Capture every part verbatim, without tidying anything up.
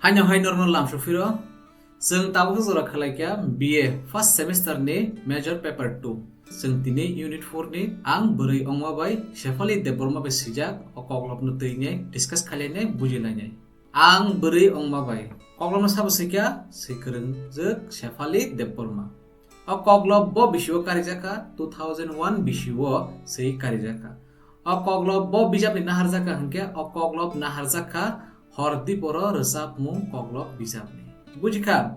Aino hai norno lamsok phiro, chwng tabuk jora khlai kha B A first semester ni major paper two. Chwng tini unit four ni ang bwrwi ongma bai Shefali Debbarma bai swijak o koklopno twi nai discuss khailai nai buji lai nai. Ang bwrwi ongma bai koklopno sabo swi kha swi kwrwngjwk Shefali Debbarma. O koklop bo bisio karijak kha two thousand one bisio swi karijak kha. O koklop bo bijapni naharjak kha hwnkhe o koklop naharjak kha Hor Diporo rwchapmung koklop bijapni. Buji kha?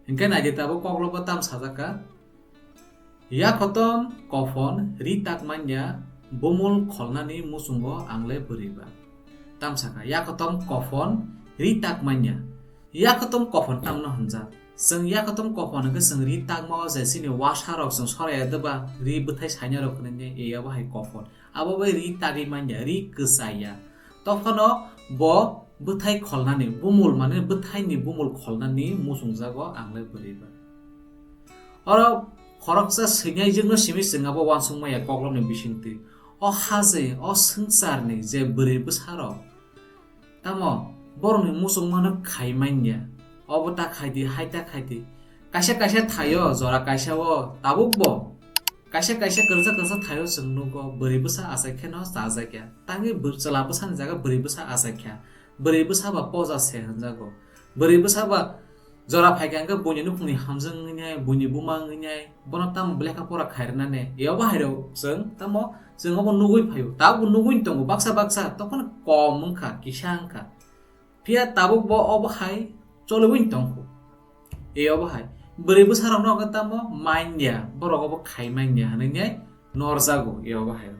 Hwnkhe naidi tabuk koklobo tam sajak kha. Yakotom kophon ri tak manya bumul kholnani muchungo ang le bwrwi ba. Tam sakha, yakotom kophon ri tak manya. Yakotom kophon tamno hwnjak? Chwng yakotom kophon hwnkhe chwng ri takma o je chini wasa rok chwng soraya deba ri bwthai saina rok hwnwi e abo hai kophon. Abo bai ri tagwi manya, ri kwchaya. Tophano bo bwthai kholnani, bumul mane bwthaini bumul kholnani muchungjago ang le bwrwi ba. Oro khoroksa swinai jwngno simi chwng abo uansukmaya koklopni bisingtwi. O hajwi, o swngcharni je bwrwi bwsarok, tamo borokni muchungmano khai manya. Obo ta khai di, hai ta khai di. Kaisa kaisa thaio, jora kaisa o tabuk bo. Kaisa kaisa kwrwsa kwrwsa thaio chwng nugo, bwrwi bwsa achai kheno chajakya. Tangwi bw-, chwla bwsani jaga bwrwi bwsa achai kha. Bwrwi bwsa ba poja se hwnjago. Bwrwi bwsa ba jora phaikha hwnkhe buini nukhungni hamjwk wngwi nai, buini buma wngwi nai, bono tamo lekha pora khairwnani. Ebo hairok chwng tamo chwng obo nugwi phaio. Tabukbo nugwi tongo baksa baksa, tokhono kom wngkha, kisa wngkha. Phiya tabuk bo obo hai choliwi tongkho. E obo hai. Bwrwi bwsarokno hwnkhe tamo manya, borok obo khai manya hwnwi nai norjago e obo hai.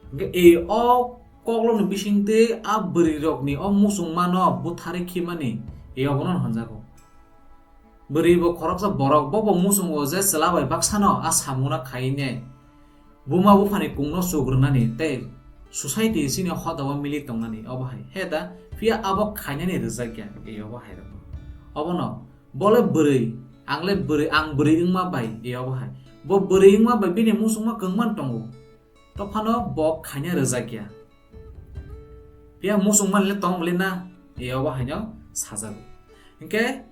Hwnkhe e o koklopni bisingtwi a bwrwirokni o muchungmano butharwi khimani e obono hwnjago. Bwrwi bo khoroksa borok, bo bo muchungo je chwla bai baksano a samungno khaiwi nai. Buma buphani kungno chugrwnani tei society chini hodao mili tongnani obo hai. He da, phiya abo khainani rwjakya e obo hai rok. Obono, bo le bwrwi, ang le bwrwi, ang bwrwi wngma bai e obo hai. Bo bwrwi wngma bai bini muchungma kwngman tongo. Tophano bo khaina rwjakya. Phiya muchungmani le tong bwle na, e obo haino sajago. Hinkhe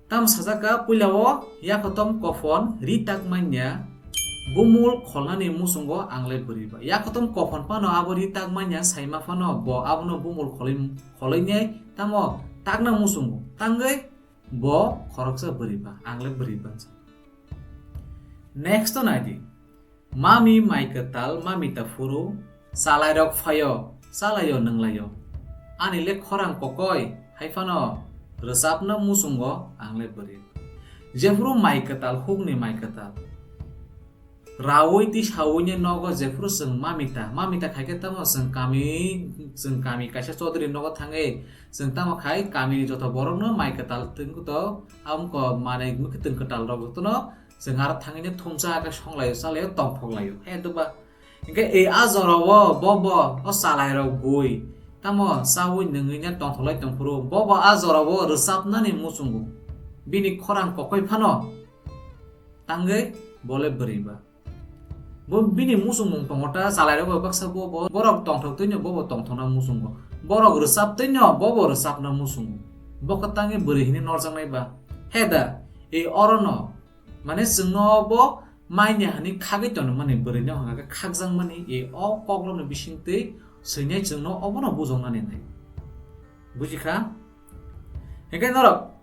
tamo sajak kha, puila o yakotom kophon ri tak manya bumul kholnani muchungo ang le bwrwi ba. Yakotom kophon phano abo ri tak manya saima phano bo abono bumul kholwi, kholwi nai tamo takna muchungo. Tangwi bo khoroksa bwrwi ba, ang le bwrwi ba. Next o nai di. Mami mai kwtal, mami ta phuru, chalairok phaio, chalaio nwnglaio. Ani le khorang kokoi, hai phano rwchapna muchungo ang le bwrwi. Jephuru mai kwtal, hukni mai kwtal. Raui tisaui ni nogo jephuru chwng mami ta, mami ta khai khe tamo chwng kami, chwng kami kaisa chaudhuri nogo thangwi, chwng tamo khai kami ni joto borok no mai kwtal tungto, amko manwi mwkhwtwng kwtal rok joto no chwng aro thangwi no thumsa khe songlaio, chalaio, tongthok laio. He duba. Hinkhe e a jora o bo bo o chalairok bui tamo chaui nwngwi no tongthoklai tongphuru, bo bo a jora o rwchapnani muchungo. Bini khorang kokoi phano tangwi bo le bwrwi ba. Bo bini muchungmung tongo ta, chalairok bai baksa bo bo, borok tongthok twino bo bo tongthokna muchungo. Borok rwchap twino bo bo rwchapna muchungo. Bo khe tangwi bwrwi hinwi norjaknai ba. He da, e orono, mane chwngno bo manya hinwi khagwi tonmani bwrwino hwnka khe khakjakmani e o koklopni bisingtwi swinai chwngno obono bujoknani nai. Buji kha? Hinkhe norok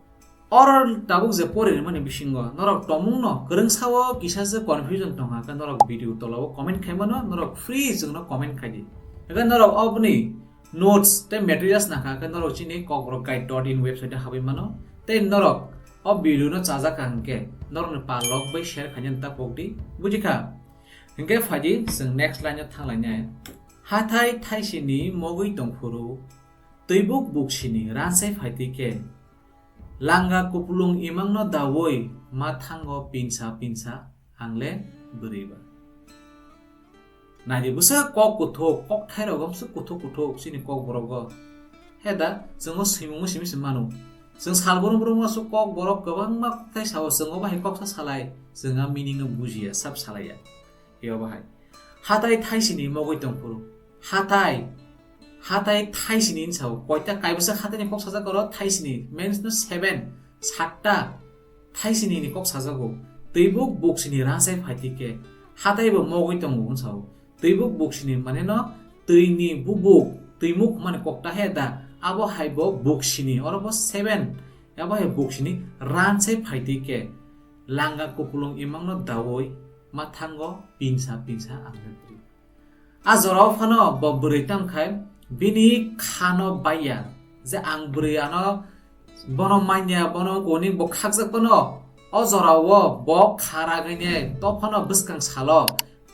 Oro tabuk je pori rimani bisingo norok tomungno kwrwngsa o kisa se confusion tongkha khe norok video tola o comment khai mano, norok free chwngno comment khai di. Ebe norok oboni notes tei materials nangkha khe norok chini kokborok guide dot in website o habwi mano. Tei norok o video no chajak kha hwnkhe norokni pal rok bai share khainani ta pok di, buji kha? Hwnkhe phai di chwng next line o thang lainai. Hathai thaisini mogwi tongphuru, twibuk buksini ransai phaitwi khe, langa kupulung imangno daui ma thango pinsa pinsa ang le bwrwi ba. Naidi bwsa kok kuthuk, kok thairok bwsa kuthuk kuthuk chini kok borok go. He da, chwng o swimung o simi simi manu. Chwng sal brum brum o su kok borok kwbangma kok thai sao, chwng o bahai kok sa salai, chwng a meaning no bujiya, sab salaiya. He o bahai. Hatai thaisini mogwi tongphuru. Hatai. Hatai thaisini hinwi sao. Koita kaibwsa hataini kok sajak oro thaisini. Means no seven, satta thaisini ni kok sajago. Twibuk buksini ranchai phaitike. Hatai bo mogwi tongo hinwi sao. Twibuk buksini mane no twini bubuk, twimuk mane kokta he da. Abo hai bo buksini. Oro bo seven. Abo hai buksini ranchai phaitike. Langa kupulung imangno dawi mathango pinsa pinsa ang nukri. A jorao phano bo bwrwi tang khai bini khano baiya je ang bwrwi ano bono manya, bono koni bo khakjak phano o jorao bo kha ragwini to phano bwskang salo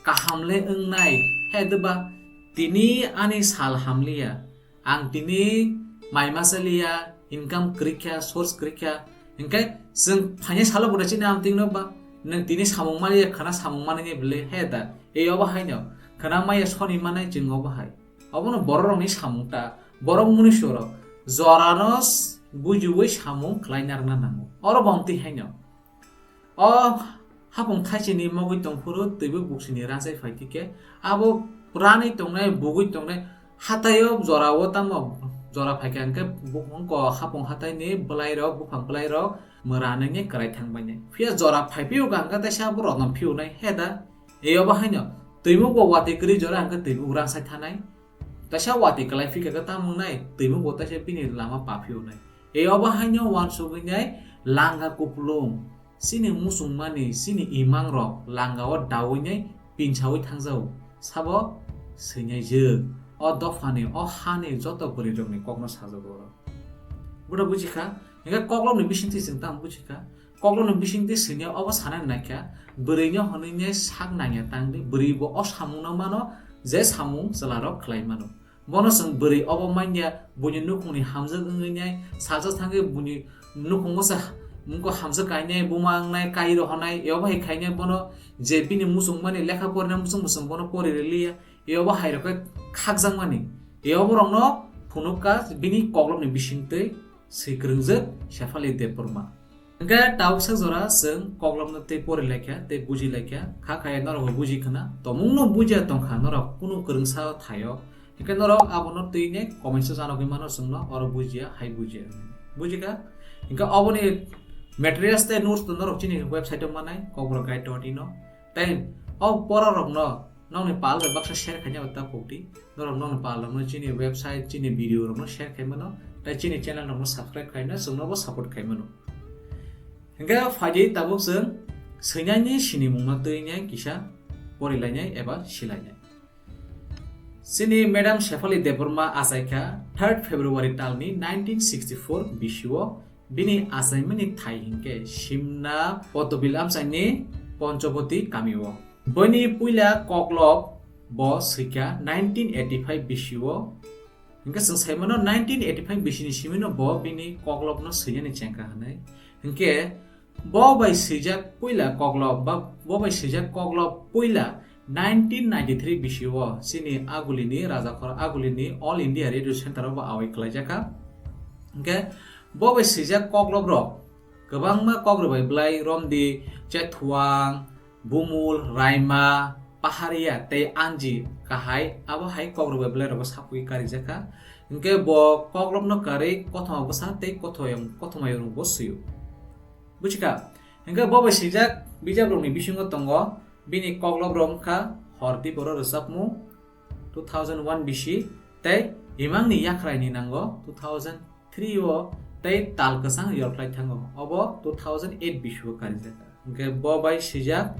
kaham le wngnai he dwba tini ani sal hamliya. Ang tini mai masa liya, income kwrwikha, source kwrwikha. Hinkhe chwng phainai salo bo chini amtwino ba, nwng tini samung maliya, khana samung manwi bwle he da. E obo haino, khana maya soni manai chwng obo hai. Obono bororokni samung ta, borok munuisorok jorano s-, bujiwi samung khlai narwkna nango. Oro bo amtwi haino. O hapung thaisini mogwi tongphuru twibo buksini ranchai phaitike abo ranwi tongnai bugwi tongnai hataio jorao tamo jora phaikha hinkhe bo wngkha hapung hataini bwlairok buphang bwlairok mwranwini kwrai thangbainai phiya jora phaiphiyokha hinkhe teisa abo rotno phiyoknai heda eobo haino twimukbo watwi kwrwi jora hinkhe twimuk ranchai thanai. Kaisa watwi kwlai phikha khe tamo wngnai, twimukbo taisa bini lama pa phiyoknai. E obo haino uansugwinai langa kupulung, chini muchungmani, chini imangrok langao dawinai pinsawi thangjago. Sabo swinai jwk, o dophani, o hani joto bwrwirokni kokno sajago oro. Buda bujikha, hinkhe koklopni bisingtwi chwng tamo bujikha. Koklopni bisingtwi swinya obo sanani naikha, bwrwino hwnwi ne sak nangya tangdi, bwrwi bo o samungno mano je samung chwlarok khlai mano. Bono chwng bwrwi obo manya, buini nukhungni hamjak wngwi nai, salsa thangwi buini nukhungo se wngkha hamjak kainai, buma wngnai, kai rohornai, ebo hai khainai bono je bini muchungmani lekha porinai muchung muchung bono pori rwliya, ebo hai rok khe khakjakmani, ebo rokno phunukha bini koklopni bisingtwi. Swi kwrwngjak Sefali Debbarma. Hinkhe tabuksa jora chwng koklopno tei pori laikha tei buji laikha, kha khaya norokbo buji khna, tomungno bujiya tongkha norok kunu kwrwngsa thaio. Hinkhe norok abono twi ne comments o janogwi mano chwngno, oro bujiya, hai bujiya. Bujikha? Hinkhe oboni materials tei notes no norok chini website o manai, kokborok guide dot in o. Tei o bororokno nokni pal bai baksa share khaina ta kokti. Norok nokni pal rokno chini website, chini video rokno share khai mano, tei chini channel rokno subscribe khaina chwngno bo support khai mano. Hinkhe phaidi tabuk chwng swinani sinimungno twi nai kisa porilainai eba silainai. Chini Madam Sefali Debbarma achaikha third February talni nineteen sixty-four bisio. Bini achaimani thai hinkhe Simna Potobil amchaini Ponchoboti kamio. Bini puila koklop bo swikha nineteen eighty-five bisio. Hinkhe chwng saimano nineteen eighty-five bisini simino bo bini koklopno swinani chengkha hwnwi. Hinkhe bo bai swijak puila koklop ba bo bai swijak koklop puila nineteen ninety-three bisio chini agulini rajakhor agulini All India Radio Center o bo awai kwlaijakha. Hinkhe bo bai swijak kokloprok kwbangma kokrok bai bwlai romdi, chethuang, bumul, raima, pahariya tei anji kahai abo hai kokrok bai bwlai rogo sapui karijakha. Hinkhe bo koklopno karwi kothoma bwsa tei kothoma kothoma yorung bo swio. Buchikha? Hinkhe bo bai swijak bijap rokni bisingo tongo bini koklop rok wngkha Horti Boro rwchapmung two thousand one bisi tei Imangni Yakhraini Nango two thousand three o tei Tal Kwchang Yorkhlai Thango obo two thousand eight bisio karijak. Hinkhe bo bai swijak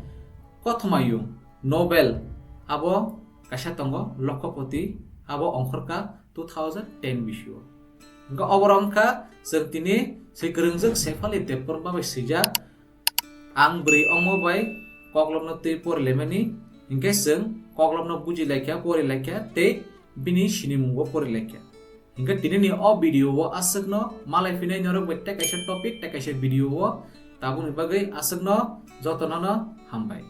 kothoma yung novel abo kaisa tongo Lokhopoti abo ongkhorkha two thousand ten bisio. Hinkhe oborok wngkha chwng tini swi kwrwngjak Sefali Debbarma bai swijak Ang bwrwi omo bai koklopno twi porilaimani, hinkhe chwng koklopno bujilaikha, porilaikha tei bini sinimungbo porilaikha. Hinkhe tinini o video o aswkno malai phinai norok bai tei kaisa topic tei kaisa video o tabukni bagwi aswkno jotono no hambai.